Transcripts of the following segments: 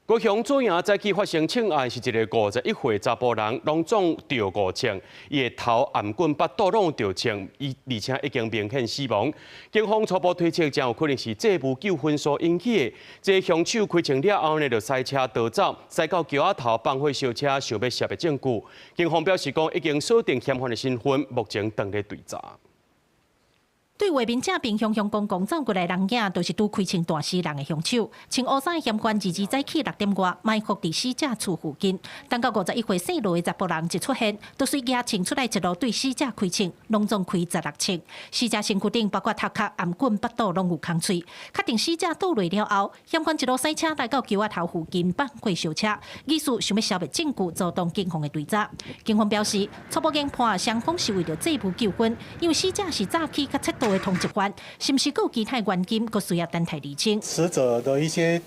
高雄左營早起發生槍案，是一个51歲查埔人，攏總著五槍，伊的頭、頷頸、腹肚攏有著槍，伊而且已經明顯死亡。警方初步推測，誠有可能是債務糾紛所引起的。這個兇手開槍了後呢，就駛車逃走，駛到橋仔頭放火燒車，想欲消滅證據。警方表示講，已經鎖定嫌犯的身份，目前正咧追查。對畫面正邊雄雄公公走過來人影，就是拄開槍彈死人的兇手。穿烏衫的嫌犯二二早起6點外，埋伏佇死者厝附近。等到51歲姓羅的查埔人一出現，就隨舉槍出來一路對死者開槍，攏總開16槍。死者身軀頂包括頭殼、頷頸、腹肚攏有空喙。確定死者倒落了後，嫌犯一路駛車來到橋仔頭附近放火燒車，疑似想欲消滅證據，阻擋警方的追查。警方表示，初步研判雙方是為著債務糾紛，因為死者是早起較切倒的通緝犯，是毋是閣有其他原因，閣需要等待釐清。死者的一些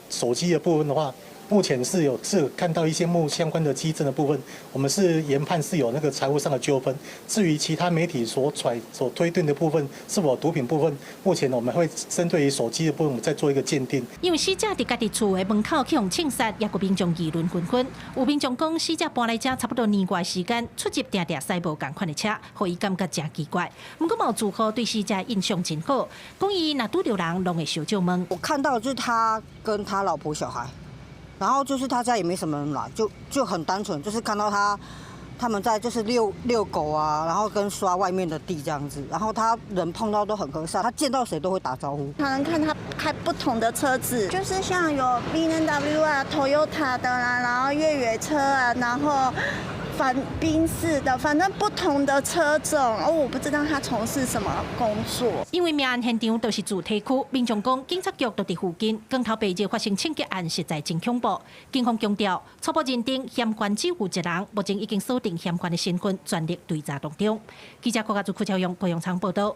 手機的部分的話，目前是有是看到一些目相關的跡證的部分，我們是研判是有那個財務上的糾紛。至於其他媒體所揣所推斷的部分是否毒品部分，目前我們會針對於手機的部分，我們再做一個鑑定。因為死者佇家己厝的門口去予槍殺，也閣民眾議論紛紛。有民眾講，死者搬來遮差不多年外時間，出入定定駛無仝款的車，予伊感覺誠奇怪。毋過嘛有住戶對死者印象真好，講伊若拄著人，攏會相借問。我看到就是他跟他老婆小孩。然後就是他家也沒什麼人來，就很單純，就是看到他們在就是遛遛狗啊，然後跟刷外面的地這樣子，然後他人碰到都很和善，他見到誰都會打招呼。常常看他開不同的車子，就是像有 BMW 啊、Toyota 的啦，然後越野車啊，然後反賓士的，反正不同的車種，哦，我不知道他從事什麼工作。因為命案現場都是住宅區，民眾講警察局就佇附近，光頭白日發生槍擊案，實在真恐怖。警方強調，初步認定嫌犯只有一人，目前已經鎖定嫌犯的身份，全力追查當中。記者郭家祖、柯超勇、高永昌報道。